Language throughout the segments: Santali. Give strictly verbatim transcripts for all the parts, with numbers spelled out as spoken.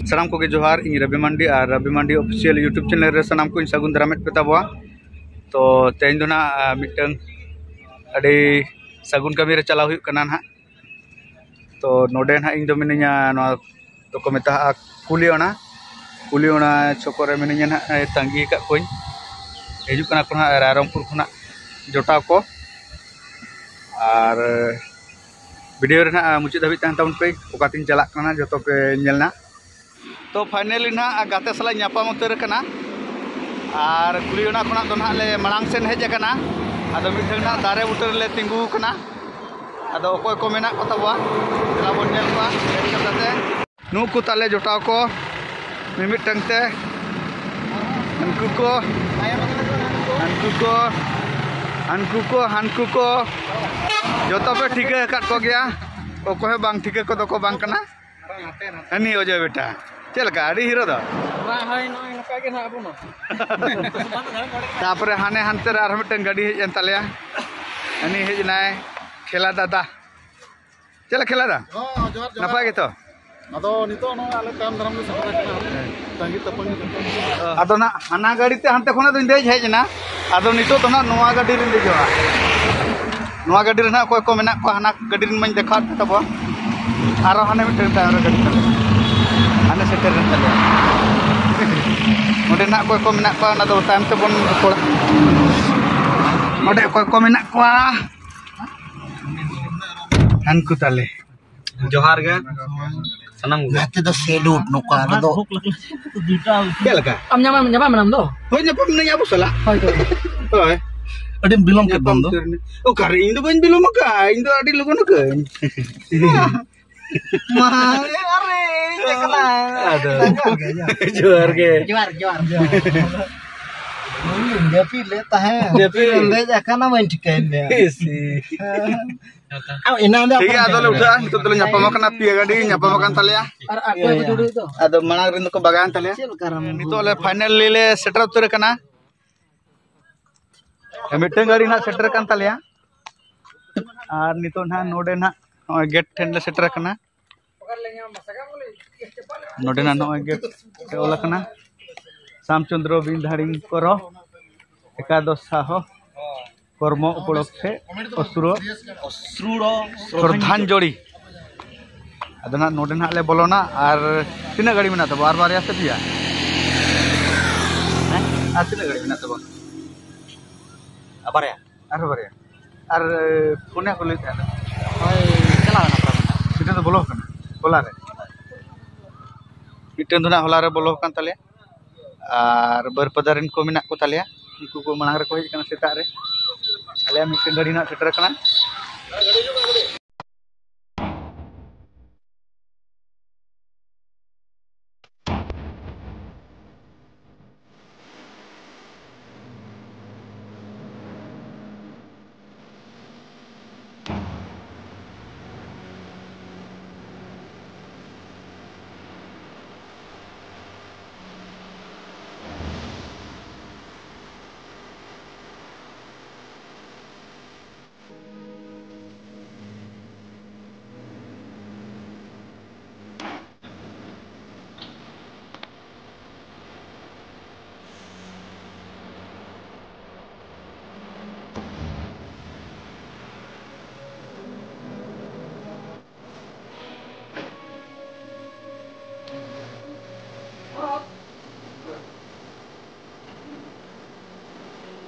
ᱥᱟᱱᱟᱢ ᱠᱚᱜᱮ ᱡᱚᱦᱟᱨ, ᱤᱧ ᱨᱚᱵᱤ ᱢᱟᱱᱰᱤ ᱟᱨ ᱨᱚᱵᱤ ᱢᱟᱱᱰᱤ ᱚᱯᱷᱤᱥᱤᱭᱟᱞ YouTube ᱪᱮᱱᱮᱞ ᱨᱮ ᱥᱟᱱᱟᱢ ᱠᱚᱧ ᱥᱟᱹᱜᱩᱱ ᱫᱟᱨᱟᱢᱮᱫ ᱯᱮ ᱛᱟᱵᱚᱣᱟ᱾ ᱛᱚ ᱛᱮᱦᱮᱧ ᱫᱚ ᱱᱟᱜ, ᱟ, ᱢᱤᱫᱴᱟᱝ ᱟᱹᱰᱤ ᱥᱟᱹᱜᱩᱱ ᱠᱟᱹᱢᱤ ᱨᱮ ᱪᱟᱞᱟᱣ ᱦᱩᱭᱩᱜ ᱠᱟᱱᱟ ᱱᱟᱦᱟᱜ᱾ ᱛᱚ ᱱᱚᱰᱮ ᱱᱟᱦᱟᱜ ᱤᱧ ᱫᱚ ᱢᱤᱱᱟᱹᱧᱟ, ᱱᱚᱣᱟ ᱫᱚᱠᱚ ᱢᱮᱛᱟᱜᱼᱟ ᱠᱩᱞᱤ ᱚᱱᱟ, ᱠᱩᱞᱤ ᱚᱱᱟ ᱪᱷᱚᱠᱚ ᱨᱮ ᱢᱤᱱᱟᱹᱧᱟ ᱱᱟᱦᱟᱜ᱾ ᱮ, ᱛᱟᱺᱜᱤ ᱟᱠᱟᱫ ᱠᱚᱣᱟᱧ, ᱦᱤᱡᱩᱜ ᱠᱟᱱᱟ ᱠᱚ ᱱᱟᱦᱟᱜ ᱨᱟᱭᱨᱚᱝᱯᱩᱨ ᱠᱷᱚᱱᱟᱜ ᱡᱚᱴᱟᱣ ᱠᱚ᱾ ᱟᱨ ᱵᱷᱤᱰᱤᱭᱳ ᱨᱮ ᱱᱟᱦᱟᱜ ᱢᱩᱪᱟᱹᱫ ᱫᱷᱟᱹᱵᱤᱡ ᱛᱟᱦᱮᱱ ᱛᱟᱵᱚᱱ ᱯᱮ, ᱚᱠᱟᱛᱤᱧ ᱪᱟᱞᱟᱜ ᱠᱟᱱᱟ ᱡᱚᱛᱚ ᱯᱮ ᱧᱮᱞ ᱱᱟ᱾ ᱛᱚ ᱯᱷᱟᱭᱱᱟᱞᱤ ᱱᱟᱦᱟᱜ ᱜᱟᱛᱮ ᱥᱟᱞᱟᱜ ᱧᱟᱯᱟᱢ ᱩᱛᱟᱹᱨ ᱟᱠᱟᱱᱟ᱾ ᱟᱨ ᱠᱩᱞᱤ ᱚᱱᱟ ᱠᱷᱚᱱᱟᱜ ᱫᱚ ᱱᱟᱦᱟᱜ ᱞᱮ ᱢᱟᱲᱟᱝ ᱥᱮᱱ ᱦᱮᱡ ᱟᱠᱟᱱᱟ᱾ ᱟᱫᱚ ᱢᱤᱫᱴᱟᱝ ᱱᱟᱦᱟᱜ ᱫᱟᱨᱮ ᱵᱩᱴᱟᱹ ᱨᱮᱞᱮ ᱛᱤᱸᱜᱩ ᱟᱠᱟᱱᱟ᱾ ᱟᱫᱚ ᱚᱠᱚᱭ ᱠᱚ ᱢᱮᱱᱟᱜ ᱠᱚ ᱛᱟᱵᱚᱣᱟ, ᱫᱮᱞᱟ ᱵᱚᱱ ᱧᱮᱞ ᱠᱚᱣᱟ ᱦᱮᱡ ᱠᱟᱛᱮ᱾ ᱱᱩᱠᱩ ᱛᱟᱞᱮ ᱡᱚᱴᱟᱣ ᱠᱚ ᱢᱤᱢᱤᱫᱴᱟᱝ ᱛᱮ, ᱩᱱᱠᱩ ᱠᱚ, ᱩᱱᱠᱩ ᱠᱚ, ᱦᱟᱱᱠᱩ ᱠᱚ, ᱦᱟᱱᱠᱩ ᱠᱚ, ᱡᱚᱛᱚ ᱯᱮ ᱴᱷᱤᱠᱟᱹ ᱟᱠᱟᱫ ᱠᱚᱜᱮᱭᱟ᱾ ᱚᱠᱚᱭ ᱦᱚᱸ ᱵᱟᱝ ᱴᱷᱤᱠᱟᱹ ᱠᱚᱫᱚ ᱠᱚ ᱵᱟᱝ ᱠᱟᱱᱟ᱾ ᱦᱟᱹᱱᱤ ᱚᱡᱚᱭ ᱵᱮᱴᱟ᱾ ᱪᱮᱫ ᱞᱮᱠᱟ, ᱟᱹᱰᱤ ᱦᱤᱨᱳ ᱫᱚ? ᱦᱳᱭ, ᱱᱚᱜᱼᱚᱭ ᱱᱚᱝᱠᱟ ᱜᱮ ᱱᱟᱦᱟᱜ ᱟᱵᱚ ᱢᱟ᱾ ᱛᱟᱯᱚᱨᱮ ᱦᱟᱱᱮ ᱦᱟᱱᱛᱮ ᱨᱮ ᱟᱨᱦᱚᱸ ᱢᱤᱫᱴᱟᱝ ᱜᱟᱹᱰᱤ ᱦᱮᱡ ᱮᱱ ᱛᱟᱞᱮᱭᱟ᱾ ᱦᱟᱹᱱᱤ ᱦᱮᱡ ᱮᱱᱟᱭ, ᱠᱷᱮᱞᱟ ᱫᱟᱫᱟ᱾ ᱪᱮᱫ ᱞᱮᱠᱟ ᱠᱷᱮᱞᱟ ᱫᱟ? ᱦᱚᱸ, ᱡᱚᱦᱟᱨ, ᱡᱚᱦᱟᱨ᱾ ᱱᱟᱯᱟᱭ ᱜᱮᱛᱚ? ᱟᱫᱚ ᱱᱤᱛᱚᱜ ᱱᱚᱜᱼᱚᱭ ᱟᱞᱮ ᱛᱟᱭᱚᱢ ᱫᱟᱨᱟᱢ ᱞᱮ ᱥᱮᱴᱮᱨ ᱟᱠᱟᱱᱟ᱾ ᱦᱮᱸ᱾ ᱛᱟᱺᱜᱤ ᱛᱟᱯᱟᱢ ᱜᱮ᱾ ᱟᱫᱚ ᱱᱟᱜ ᱦᱟᱱᱟ ᱜᱟᱹᱰᱤ ᱛᱮ ᱦᱟᱱᱛᱮ ᱠᱷᱚᱱᱟᱜ ᱫᱚᱧ ᱫᱮᱡ ᱦᱮᱡ ᱮᱱᱟ᱾ ᱟᱫᱚ ᱱᱤᱛᱚᱜ ᱫᱚ ᱱᱟᱜ ᱱᱚᱣᱟ ᱜᱟᱹᱰᱤ ᱨᱤᱧ ᱫᱮᱡᱚᱜᱼᱟ᱾ ᱱᱚᱣᱟ ᱜᱟᱹᱰᱤ ᱨᱮ ᱱᱟᱜ ᱚᱠᱚᱭ ᱠᱚ ᱢᱮᱱᱟᱜ ᱠᱚᱣᱟ, ᱦᱟᱱᱟ ᱜᱟᱹᱰᱤ ᱨᱮᱱ ᱢᱟᱧ ᱫᱮᱠᱷᱟᱣᱟᱫ ᱯᱮ ᱛᱟᱵᱚᱱ᱾ ᱟᱨᱚ ᱦᱟᱱᱮ ᱢᱤᱫᱴᱟᱝ ᱛᱟᱭᱚᱢ ᱨᱮ ᱜᱟᱹᱰᱤ ᱛᱟᱞᱮ᱾ ᱦᱟᱱᱮ ᱥᱮᱴᱮᱨ ᱮᱱ ᱛᱟᱞᱮᱭᱟ᱾ ᱚᱸᱰᱮ ᱱᱟᱜ ᱚᱠᱚᱭ ᱠᱚ ᱢᱮᱱᱟᱜ ᱠᱚᱣᱟ, ᱚᱱᱟ ᱫᱚ ᱛᱟᱭᱚᱢ ᱛᱮᱵᱚᱱ ᱨᱚᱯᱚᱲᱟ᱾ ᱚᱸᱰᱮ ᱚᱠᱚᱭ ᱠᱚ ᱢᱮᱱᱟᱜ ᱠᱚᱣᱟ? ᱦᱟᱱᱠᱩ ᱛᱟᱞᱮ᱾ ᱡᱚᱦᱟᱨ ᱜᱮ ᱥᱟᱱᱟᱢ ᱠᱚ᱾ ᱱᱟᱛᱮ ᱫᱚ ᱥᱮᱞᱩᱴ ᱱᱚᱝᱠᱟ, ᱟᱞᱮ ᱫᱚ ᱪᱮᱫ ᱞᱮᱠᱟ? ᱟᱢ ᱧᱟᱯᱟᱢ, ᱧᱟᱯᱟᱢ ᱮᱱᱟᱢ ᱫᱚ? ᱦᱳᱭ, ᱧᱟᱯᱟᱢ ᱮᱱᱟᱹᱧ ᱟᱵᱚ ᱥᱟᱞᱟᱜ᱾ ᱦᱳᱭ, ᱦᱳᱭ᱾ ᱦᱳᱭ᱾ ᱟᱹᱰᱤᱢ ᱵᱤᱞᱚᱢ ᱠᱮᱫ ᱫᱚ ᱟᱢ ᱫᱚ᱾ ᱧᱟᱯᱟᱢ ᱩᱛᱟᱹᱨ ᱮᱱᱟ᱾ ᱚᱠᱟᱨᱮ? ᱤᱧ ᱫᱚ ᱵᱟᱹᱧ ᱵᱤᱞᱚᱢ ᱟᱠᱟᱫᱼᱟ, ᱤᱧ ᱫᱚ ᱟᱹᱰᱤ ᱞᱚᱜᱚᱱ ᱟᱠᱟᱫᱟᱹᱧ᱾ ᱢᱟ, ᱟᱨᱮ, ᱪᱮᱫ ᱠᱟᱱᱟ? ᱟᱫᱚ, ᱡᱚᱦᱟᱨ ᱜᱮ᱾ ᱡᱚᱦᱟᱨ, ᱡᱚᱦᱟᱨ, ᱡᱚᱦᱟᱨ᱾ ᱡᱟᱹᱯᱤᱫ ᱞᱮᱫ ᱛᱟᱦᱮᱸ᱾ ᱡᱟᱹᱯᱤᱫ᱾ ᱫᱮᱡ ᱟᱠᱟᱱᱟ, ᱵᱟᱹᱧ ᱴᱷᱤᱠᱟᱹᱭᱮᱫ ᱢᱮᱭᱟ᱾ ᱤᱥᱤ᱾ ᱟᱨ ᱮᱱᱟᱝ ᱫᱚ ᱴᱷᱤᱠ ᱜᱮᱭᱟ, ᱟᱫᱚ ᱞᱮ ᱩᱴᱷᱟᱹᱜᱼᱟ᱾ ᱱᱤᱛᱚᱜ ᱫᱚᱞᱮ ᱧᱟᱯᱟᱢ ᱟᱠᱟᱱᱟ, ᱯᱮᱭᱟ ᱜᱟᱹᱰᱤ ᱧᱟᱯᱟᱢ ᱟᱠᱟᱱ ᱛᱟᱞᱮᱭᱟ᱾ ᱟᱨ ᱟᱠᱚ ᱠᱚ ᱡᱩᱲᱩ ᱫᱚ᱾ ᱟᱫᱚ ᱢᱟᱲᱟᱝ ᱨᱮᱱ ᱫᱚᱠᱚ ᱵᱟᱜᱟᱣᱮᱱ ᱛᱟᱞᱮᱭᱟ᱾ ᱪᱮᱫ ᱞᱮᱠᱟ ᱨᱮᱢ ᱱᱤᱛᱚᱜ ᱞᱮ ᱯᱷᱟᱭᱱᱟᱞ ᱞᱮ ᱥᱮᱴᱮᱨ ᱩᱛᱟᱹᱨ ᱟᱠᱟᱱᱟ᱾ ᱢᱤᱫᱴᱟᱝ ᱜᱟᱹᱰᱤ ᱱᱟᱦᱟᱜ ᱥᱮᱴᱮᱨ ᱟᱠᱟᱱ ᱛᱟᱞᱮᱭᱟ᱾ ᱟᱨ ᱱᱤᱛᱚᱜ ᱱᱟᱦᱟᱜ ᱱᱚᱰᱮ ᱱᱟᱦᱟᱜ ᱱᱚᱜᱼᱚᱭ ᱜᱮᱴ ᱴᱷᱮᱱ ᱞᱮ ᱥᱮᱴᱮᱨ ᱟᱠᱟᱱᱟ᱾ ᱱᱚᱰᱮᱱᱟᱜ ᱱᱚᱜᱼᱚᱭ ᱜᱮ ᱚᱞ ᱟᱠᱟᱱᱟ, ᱥᱟᱢᱪᱚᱸᱫᱽᱨᱚ ᱵᱤᱱᱫᱷᱟᱲᱤ ᱠᱚᱨᱚ ᱮᱠᱟᱫᱚᱥ ᱥᱟᱦᱚ ᱠᱚᱨᱢᱚ ᱩᱯᱚᱞᱚᱠᱠᱷᱮ ᱚᱥᱩᱨ ᱚᱥᱨᱩᱲ ᱥᱨᱚᱫᱷᱟᱧᱡᱚᱞᱤ᱾ ᱟᱫᱚ ᱱᱟᱜ ᱱᱚᱰᱮ ᱱᱟᱜ ᱞᱮ ᱵᱚᱞᱚᱱᱟ᱾ ᱟᱨ ᱛᱤᱱᱟᱹᱜ ᱜᱟᱹᱰᱤ ᱢᱮᱱᱟᱜ ᱛᱟᱵᱚᱱᱟ? ᱟᱨ ᱵᱟᱨᱭᱟ ᱥᱮ ᱯᱮᱭᱟ? ᱦᱮᱸ? ᱟᱨ ᱛᱤᱱᱟᱹᱜ ᱜᱟᱹᱰᱤ ᱢᱮᱱᱟᱜ ᱛᱟᱵᱚᱱᱟ? ᱟᱨ ᱵᱟᱨᱭᱟ᱾ ᱟᱨᱦᱚᱸ ᱵᱟᱨᱭᱟ᱾ ᱟᱨ ᱯᱩᱱᱭᱟ ᱠᱚ ᱞᱟᱹᱭ ᱛᱟᱦᱮᱸᱱᱟ᱾ ᱦᱳᱭ, ᱪᱟᱞᱟᱣ ᱮᱱᱟ ᱯᱟᱨᱚᱢ ᱮᱱᱟ᱾ ᱢᱤᱫᱴᱮᱱ ᱫᱚ ᱵᱚᱞᱚ ᱟᱠᱟᱱᱟ ᱦᱚᱞᱟ ᱨᱮ᱾ ᱢᱤᱫᱴᱮᱱ ᱫᱚ ᱱᱟᱜ ᱦᱚᱞᱟ ᱨᱮ ᱵᱚᱞᱚ ᱟᱠᱟᱱ ᱛᱟᱞᱮᱭᱟ᱾ ᱟᱨ ᱵᱟᱹᱨᱯᱟᱫᱟ ᱨᱮᱱ ᱠᱚ ᱢᱮᱱᱟᱜ ᱠᱚ ᱛᱟᱞᱮᱭᱟ, ᱩᱱᱠᱩ ᱠᱚ ᱢᱟᱲᱟᱝ ᱨᱮᱠᱚ ᱦᱮᱡ ᱟᱠᱟᱱᱟ ᱥᱮᱛᱟᱜ ᱨᱮ᱾ ᱟᱞᱮᱭᱟᱜ ᱢᱤᱫᱴᱮᱱ ᱜᱟᱹᱰᱤ ᱱᱟᱜ ᱥᱮᱴᱮᱨ ᱟᱠᱟᱱᱟ᱾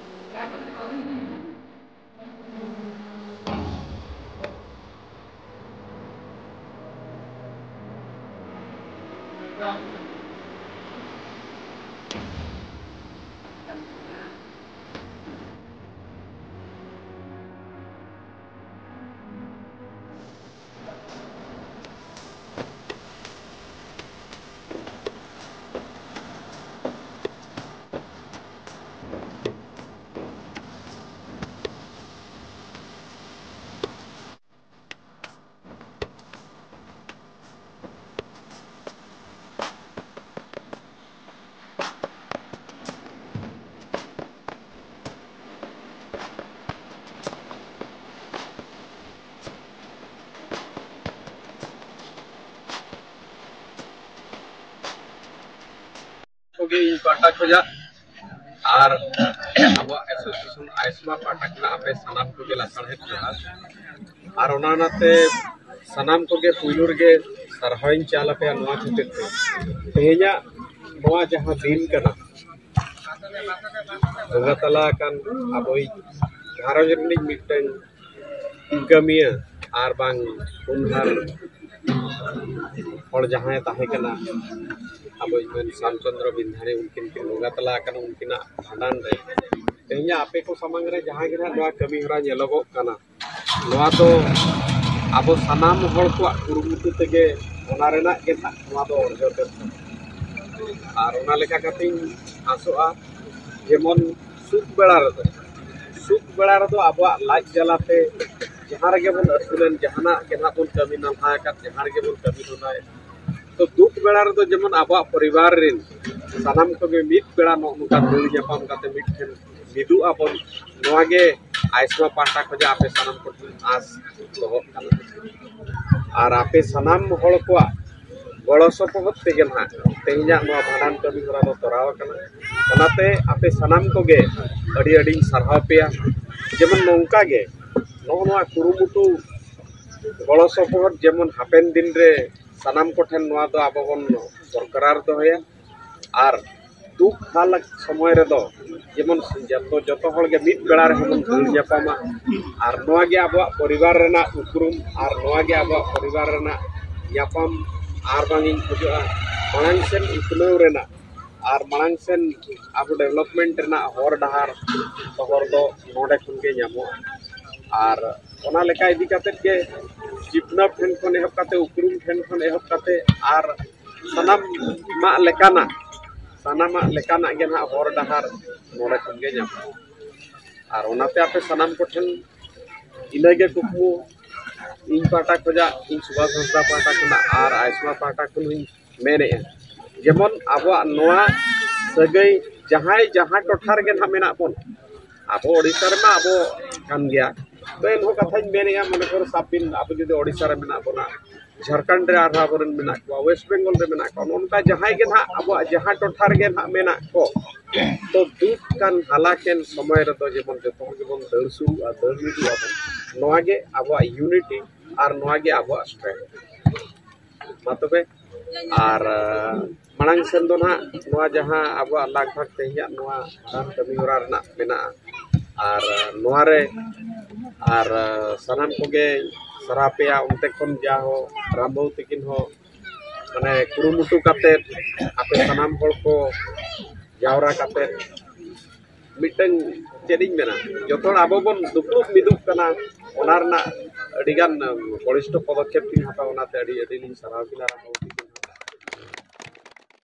ᱤᱧ ᱯᱟᱦᱴᱟ ᱠᱷᱚᱱᱟᱜ ᱟᱨ ᱟᱵᱚᱣᱟᱜ ᱮᱥᱳᱥᱤᱭᱮᱥᱚᱱ ᱟᱭᱥᱢᱟ ᱯᱟᱦᱴᱟ ᱠᱷᱚᱱᱟᱜ ᱟᱯᱮ ᱥᱟᱱᱟᱢ ᱠᱚᱜᱮ ᱞᱟᱥᱟᱲᱦᱮᱫ ᱡᱚᱦᱟᱨ᱾ ᱟᱨ ᱚᱱᱟ ᱚᱱᱟᱛᱮ ᱥᱟᱱᱟᱢ ᱠᱚᱜᱮ ᱯᱩᱭᱞᱩ ᱨᱮᱜᱮ ᱥᱟᱨᱦᱟᱣᱤᱧ ᱪᱟᱞ ᱟᱯᱮᱭᱟ ᱱᱚᱣᱟ ᱠᱷᱟᱹᱛᱤᱨ ᱛᱮ, ᱛᱮᱦᱮᱧᱟᱜ ᱱᱚᱣᱟ ᱡᱟᱦᱟᱸ ᱫᱤᱱ ᱠᱟᱱᱟ, ᱵᱚᱸᱜᱟ ᱛᱟᱞᱟ ᱟᱠᱟᱱ ᱟᱵᱚᱭᱤᱡ ᱜᱷᱟᱨᱚᱸᱡᱽ ᱨᱤᱱᱤᱡ ᱢᱤᱫᱴᱟᱝ ᱠᱟᱹᱢᱤᱭᱟᱹ ᱟᱨ ᱵᱟᱝ ᱦᱚᱱᱦᱟᱨ ᱦᱚᱲ ᱡᱟᱦᱟᱸᱭ ᱛᱟᱦᱮᱸ ᱠᱟᱱᱟ, ᱟᱵᱚᱭᱤᱡ ᱢᱟᱹᱱ ᱥᱟᱢ ᱪᱚᱸᱫᱽᱨᱚ ᱵᱤᱱᱫᱷᱟᱨᱤ, ᱩᱱᱠᱤᱱ ᱠᱤᱱ ᱵᱚᱸᱜᱟ ᱛᱟᱞᱟ ᱟᱠᱟᱱᱟ᱾ ᱩᱱᱠᱤᱱᱟᱜ ᱵᱷᱟᱸᱰᱟᱱ ᱨᱮ ᱛᱮᱦᱮᱧ ᱟᱯᱮ ᱠᱚ ᱥᱟᱢᱟᱝ ᱨᱮ ᱡᱟᱦᱟᱸ ᱜᱮ ᱱᱟᱦᱟᱜ ᱱᱚᱣᱟ ᱠᱟᱹᱢᱤ ᱦᱚᱨᱟ ᱧᱮᱞᱚᱜᱚᱜ ᱠᱟᱱᱟ, ᱱᱚᱣᱟ ᱫᱚ ᱟᱵᱚ ᱥᱟᱱᱟᱢ ᱦᱚᱲ ᱠᱚᱣᱟᱜ ᱠᱩᱨᱩᱢᱩᱴᱩ ᱛᱮᱜᱮ ᱚᱱᱟ ᱨᱮᱱᱟᱜ ᱜᱮ ᱱᱟᱦᱟᱜ ᱱᱚᱣᱟ ᱫᱚ ᱚᱨᱡᱚ ᱛᱮᱫ ᱠᱟᱱᱟ᱾ ᱟᱨ ᱚᱱᱟ ᱞᱮᱠᱟ ᱠᱟᱛᱮᱧ ᱟᱥᱚᱜᱼᱟ, ᱡᱮᱢᱚᱱ ᱥᱩᱠ ᱵᱮᱲᱟ ᱨᱮᱫᱚ, ᱥᱩᱠ ᱵᱮᱲᱟ ᱨᱮᱫᱚ ᱟᱵᱚᱣᱟᱜ ᱞᱟᱡ ᱡᱟᱞᱟᱛᱮ ᱡᱟᱦᱟᱸ ᱨᱮᱜᱮ ᱵᱚᱱ ᱟᱹᱥᱩᱞᱮᱱ, ᱡᱟᱦᱟᱱᱟᱜ ᱜᱮ ᱱᱟᱦᱟᱜ ᱵᱚᱱ ᱠᱟᱹᱢᱤ ᱱᱟᱞᱦᱟ ᱟᱠᱟᱫ, ᱡᱟᱦᱟᱸ ᱨᱮᱜᱮ ᱵᱚᱱ ᱠᱟᱹᱢᱤ ᱱᱟᱞᱦᱟᱭᱮᱫ, ᱛᱚ ᱫᱩᱠ ᱵᱮᱲᱟ ᱨᱮᱫᱚ ᱡᱮᱢᱚᱱ ᱟᱵᱚᱣᱟᱜ ᱯᱚᱨᱤᱵᱟᱨ ᱨᱮᱱ ᱥᱟᱱᱟᱢ ᱠᱚᱜᱮ ᱢᱤᱫ ᱵᱮᱲᱟ ᱱᱚᱜᱼᱚ ᱱᱚᱝᱠᱟ ᱫᱟᱹᱲ ᱧᱟᱯᱟᱢ ᱠᱟᱛᱮ ᱢᱤᱫ ᱴᱷᱮᱱ ᱢᱤᱫᱚᱜ ᱟᱵᱚᱱ, ᱱᱚᱣᱟ ᱜᱮ ᱟᱭᱥᱢᱟ ᱯᱟᱦᱴᱟ ᱠᱷᱚᱱᱟᱜ ᱟᱯᱮ ᱥᱟᱱᱟᱢ ᱠᱚᱴᱷᱮᱱ ᱟᱸᱥ ᱫᱚᱦᱚᱜ ᱠᱟᱱᱟ᱾ ᱟᱨ ᱟᱯᱮ ᱥᱟᱱᱟᱢ ᱦᱚᱲ ᱠᱚᱣᱟᱜ ᱜᱚᱲᱚ ᱥᱚᱯᱚᱦᱚᱫ ᱛᱮᱜᱮ ᱱᱟᱦᱟᱜ ᱛᱮᱦᱮᱧᱟᱜ ᱱᱚᱣᱟ ᱵᱷᱟᱸᱰᱟᱱ ᱠᱟᱹᱢᱤ ᱦᱚᱨᱟ ᱫᱚ ᱛᱚᱨᱟᱣ ᱟᱠᱟᱱᱟ᱾ ᱚᱱᱟᱛᱮ ᱟᱯᱮ ᱥᱟᱱᱟᱢ ᱠᱚᱜᱮ ᱟᱹᱰᱤ ᱟᱹᱰᱤᱧ ᱥᱟᱨᱦᱟᱣ ᱯᱮᱭᱟ᱾ ᱡᱮᱢᱚᱱ ᱱᱚᱝᱠᱟ ᱜᱮ ᱱᱚᱜᱼᱚ ᱱᱚᱣᱟ ᱠᱩᱨᱩᱢᱩᱴᱩ ᱜᱚᱲᱚ ᱥᱚᱯᱚᱦᱚᱫ ᱡᱮᱢᱚᱱ ᱦᱟᱯᱮᱱ ᱫᱤᱱ ᱨᱮ ᱥᱟᱱᱟᱢ ᱠᱚᱴᱷᱮᱱ ᱱᱚᱣᱟ ᱫᱚ ᱟᱵᱚ ᱵᱚᱱ ᱵᱚᱨᱠᱟᱨᱟᱨ ᱫᱚᱦᱚᱭᱟ᱾ ᱟᱨ ᱫᱩᱠ ᱦᱟᱞ ᱥᱚᱢᱚᱭ ᱨᱮᱫᱚ ᱡᱮᱢᱚᱱ ᱡᱚᱛᱚ, ᱡᱚᱛᱚ ᱦᱚᱲ ᱜᱮ ᱢᱤᱫ ᱵᱮᱲᱟ ᱨᱮᱦᱚᱸ ᱵᱚᱱ ᱫᱟᱹᱲ ᱧᱟᱯᱟᱢᱟ᱾ ᱟᱨ ᱱᱚᱣᱟ ᱜᱮ ᱟᱵᱚᱣᱟᱜ ᱯᱚᱨᱤᱵᱟᱨ ᱨᱮᱱᱟᱜ ᱩᱯᱨᱩᱢ, ᱟᱨ ᱱᱚᱣᱟ ᱜᱮ ᱟᱵᱚᱣᱟᱜ ᱯᱚᱨᱤᱵᱟᱨ ᱨᱮᱱᱟᱜ ᱧᱟᱯᱟᱢ᱾ ᱟᱨ ᱵᱟᱝ ᱤᱧ ᱠᱷᱚᱡᱚᱜᱼᱟ ᱢᱟᱲᱟᱝ ᱥᱮᱱ ᱩᱛᱱᱟᱹᱣ ᱨᱮᱱᱟᱜ, ᱟᱨ ᱢᱟᱲᱟᱝ ᱥᱮᱱ ᱟᱵᱚ ᱰᱮᱵᱷᱞᱚᱯᱢᱮᱱᱴ ᱨᱮᱱᱟᱜ ᱦᱚᱨ ᱰᱟᱦᱟᱨ ᱦᱚᱨ ᱫᱚ ᱱᱚᱰᱮ ᱠᱷᱚᱱ ᱜᱮ ᱧᱟᱢᱚᱜᱼᱟ᱾ ᱟᱨ ᱚᱱᱟ ᱞᱮᱠᱟ ᱤᱫᱤ ᱠᱟᱛᱮᱫ ᱜᱮ ᱪᱤᱯᱱᱟᱹ ᱴᱷᱮᱱ ᱠᱷᱚᱱ ᱮᱦᱚᱵ ᱠᱟᱛᱮ, ᱩᱯᱨᱩᱢ ᱴᱷᱮᱱ ᱠᱷᱚᱱ ᱮᱦᱚᱵ ᱠᱟᱛᱮ, ᱟᱨ ᱥᱟᱱᱟᱢᱟᱜ ᱞᱮᱠᱟᱱᱟᱜ, ᱥᱟᱱᱟᱢᱟᱜ ᱞᱮᱠᱟᱱᱟᱜ ᱜᱮ ᱱᱟᱦᱟᱜ ᱦᱚᱨ ᱰᱟᱦᱟᱨ ᱱᱚᱰᱮ ᱠᱷᱚᱱ ᱜᱮ ᱧᱟᱢᱚᱜᱼᱟ᱾ ᱟᱨ ᱚᱱᱟᱛᱮ ᱟᱯᱮ ᱥᱟᱱᱟᱢ ᱠᱚᱴᱷᱮᱱ ᱤᱱᱟᱹᱜᱮ ᱠᱩᱠᱢᱩ, ᱤᱧ ᱯᱟᱦᱴᱟ ᱠᱷᱚᱱᱟᱜ, ᱤᱧ ᱥᱩᱵᱷᱟᱥ ᱦᱟᱸᱥᱫᱟ ᱯᱟᱦᱴᱟ ᱠᱷᱚᱱᱟᱜ ᱟᱨ ᱟᱭᱥᱢᱟ ᱯᱟᱦᱴᱟ ᱠᱷᱚᱱ ᱦᱚᱸᱧ ᱢᱮᱱᱮᱫᱼᱟ, ᱡᱮᱢᱚᱱ ᱟᱵᱚᱣᱟᱜ ᱱᱚᱣᱟ ᱥᱟᱹᱜᱟᱹᱭ ᱡᱟᱦᱟᱸᱭ ᱡᱟᱦᱟᱸ ᱴᱚᱴᱷᱟ ᱨᱮᱜᱮ ᱱᱟᱦᱟᱜ ᱢᱮᱱᱟᱜ ᱵᱚᱱ, ᱟᱵᱚ ᱳᱰᱤᱥᱟ ᱨᱮᱢᱟ ᱟᱵᱚ ᱠᱟᱱ ᱜᱮᱭᱟ, ᱛᱚ ᱮᱱᱦᱚᱸ ᱠᱟᱛᱷᱟᱧ ᱢᱮᱱᱮᱫᱼᱟ, ᱢᱚᱱᱮ ᱠᱚᱨᱚ ᱥᱟᱵ ᱵᱤᱱ, ᱟᱵᱚ ᱡᱩᱫᱤ ᱳᱰᱤᱥᱟ ᱨᱮ ᱢᱮᱱᱟᱜ ᱵᱚᱱᱟ, ᱡᱷᱟᱲᱠᱷᱚᱸᱰ ᱨᱮ ᱟᱨᱦᱚᱸ ᱟᱵᱚᱨᱮᱱ ᱢᱮᱱᱟᱜ ᱠᱚᱣᱟ, ᱳᱭᱮᱥᱴ ᱵᱮᱝᱜᱚᱞ ᱨᱮ ᱢᱮᱱᱟᱜ ᱠᱚᱣᱟ, ᱱᱚᱜᱼᱚ ᱱᱚᱝᱠᱟ ᱡᱟᱦᱟᱸᱭ ᱜᱮ ᱱᱟᱦᱟᱜ ᱟᱵᱚᱣᱟᱜ ᱡᱟᱦᱟᱸ ᱴᱚᱴᱷᱟ ᱨᱮᱜᱮ ᱱᱟᱦᱟᱜ ᱢᱮᱱᱟᱜ ᱠᱚ, ᱛᱚ ᱫᱩᱠ ᱠᱟᱱ ᱦᱟᱞᱟᱠ ᱮᱱ ᱥᱚᱢᱚᱭ ᱨᱮᱫᱚ ᱡᱮᱢᱚᱱ ᱡᱚᱛᱚ ᱦᱚᱲ ᱜᱮᱵᱚᱱ ᱫᱟᱹᱲ ᱥᱩᱨᱩᱜᱼᱟ, ᱫᱟᱹᱲ ᱢᱤᱫᱚᱜᱼᱟ ᱵᱚᱱ᱾ ᱱᱚᱣᱟ ᱜᱮ ᱟᱵᱚᱣᱟᱜ ᱤᱭᱩᱱᱤᱴᱤ ᱟᱨ ᱱᱚᱣᱟ ᱜᱮ ᱟᱵᱚᱣᱟᱜ ᱥᱴᱨᱮᱝᱛᱷ᱾ ᱢᱟ ᱛᱚᱵᱮ, ᱟᱨ ᱟᱸ, ᱢᱟᱲᱟᱝ ᱥᱮᱱ ᱫᱚ ᱱᱟᱦᱟᱜ ᱱᱚᱣᱟ ᱡᱟᱦᱟᱸ ᱟᱵᱚᱣᱟᱜ ᱞᱟᱜᱽ ᱵᱷᱟᱜᱽ ᱛᱮᱦᱮᱧᱟᱜ ᱱᱚᱣᱟ ᱵᱷᱟᱸᱰᱟᱱ ᱠᱟᱹᱢᱤ ᱦᱚᱨᱟ ᱨᱮᱱᱟᱜ ᱢᱮᱱᱟᱜᱼᱟ, ᱟᱨ ᱟᱸ, ᱱᱚᱣᱟ ᱨᱮ ᱟᱨ ᱟᱸ, ᱥᱟᱱᱟᱢ ᱠᱚᱜᱮ ᱥᱟᱨᱦᱟᱣ ᱯᱮᱭᱟ ᱚᱱᱛᱮ ᱠᱷᱚᱱ ᱡᱟ ᱦᱚᱸ ᱨᱟᱢᱵᱟᱹᱵᱩ ᱛᱟᱹᱠᱤᱱ ᱦᱚᱸ ᱢᱟᱱᱮ ᱠᱩᱨᱩᱢᱩᱴᱩ ᱠᱟᱛᱮᱫ ᱟᱯᱮ ᱥᱟᱱᱟᱢ ᱦᱚᱲ ᱠᱚ ᱡᱟᱣᱨᱟ ᱠᱟᱛᱮᱫ ᱢᱤᱫᱴᱟᱝ ᱪᱮᱫ ᱤᱧ ᱢᱮᱱᱟ, ᱡᱚᱛᱚ ᱦᱚᱲ ᱟᱵᱚ ᱵᱚᱱ ᱫᱩᱯᱲᱩᱵ ᱢᱤᱫᱚᱜ ᱠᱟᱱᱟ, ᱚᱱᱟ ᱨᱮᱱᱟᱜ ᱟᱹᱰᱤᱜᱟᱱ ᱵᱚᱞᱤᱥᱴᱚ ᱯᱚᱫᱚᱠᱷᱮᱯ ᱠᱤᱱ ᱦᱟᱛᱟᱣᱟ, ᱚᱱᱟᱛᱮ ᱟᱹᱰᱤ ᱟᱹᱰᱤ ᱞᱤᱧ ᱥᱟᱨᱦᱟᱣ ᱠᱤᱱᱟ ᱨᱟᱢᱵᱟᱹᱵᱩ ᱛᱟᱹᱠᱤᱱ᱾